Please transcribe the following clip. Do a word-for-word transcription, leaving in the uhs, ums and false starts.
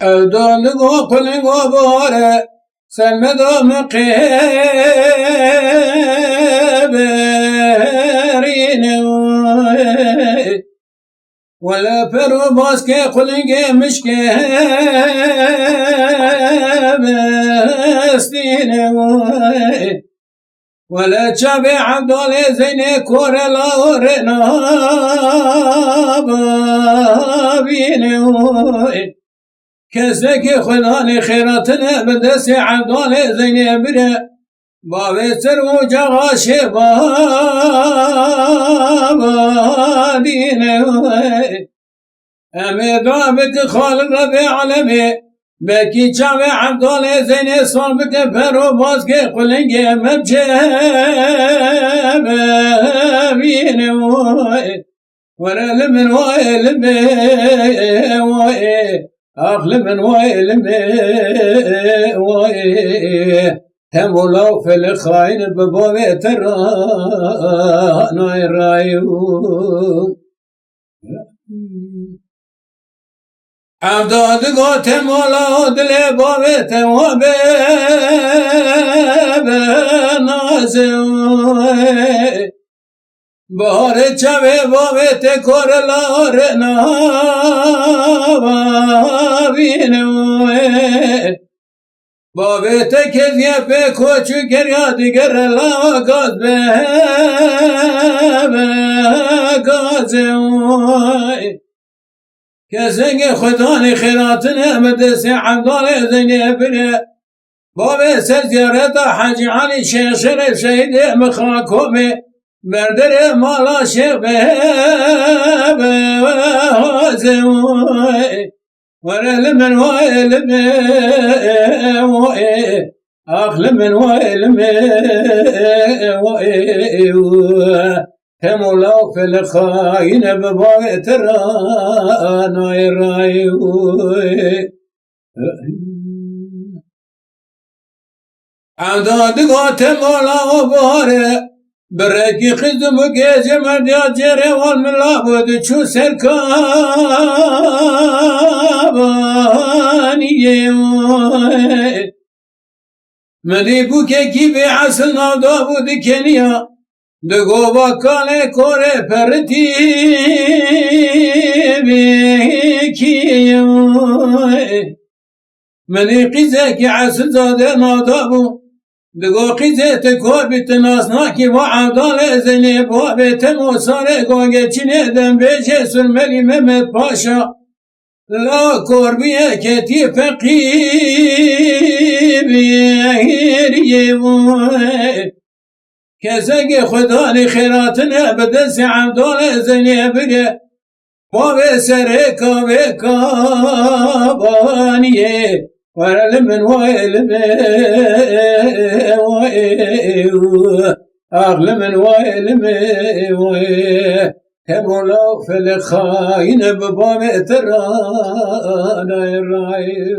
Ev daligo qulingo bihare, ser me da min qêberîne. Wele per û baskê qulingê mişkê bestîne. Wele çavê Evdalê Zeynê kore la orê nababîne. Kesekê Xwedanê xêratine bi destê Evdalê Zeynê bire. Bavê ser ocaxa şêbadîne. Em ê dua bikin Xaliq Rebê alemê. Belkî çavê Evdalê Zeynê sal bike per û baskê qulingê me biçe bibîne. Were li min wayê li min wayê, ax li min wayê li min wayê. Hem ola û felê xayîn bi bavê te ra nayê rayê û. Evda digote mola û dilê bavê te wa bê bi nazê. Biharê çavê bavê te kore la renabîne. Bavê te keziye pê koç û geriya digere la gaz be, be gazê. Kesengê Xwedanê xêratine bi destê Evdalê Zeynê bire. Bavê ser ziyareta Hecî Elî Şêx Şeref şehîdê Mixakomê, berderê mala Şêx Bê-, Bêwazê. Were li min wayê li min wayê, ax li min wayê li min wayê. Hem ola û felê xayîne bi bavê te ra nayê rayê. Evda digote mola û bihare, bi rekî xizim û gêje merdiya cêrê wan mila bû diçû ser kabaniyê. Milî bûkekî bê esil navda bû dikeniya, di gova kalê korê peritî bêkî. Milî qîzekî esil zade navda bû, di go qîzê ti kor bî ti nas nakî va Evdalê Zenê bavê te mosarê go geçinê dem bêjê Surmelî Mehmet Paşa. La korbiyeketî feqîriyê bû. Kesegê Xwedanê xêratine bi destê Evdalê Zenê bire. Bavê serê kavê kabaniyê. Were li min wayê li min wayê. Ax li min wayê li min wayê. Hem ola û felê xayîne bi bavê te ra nayê rayê.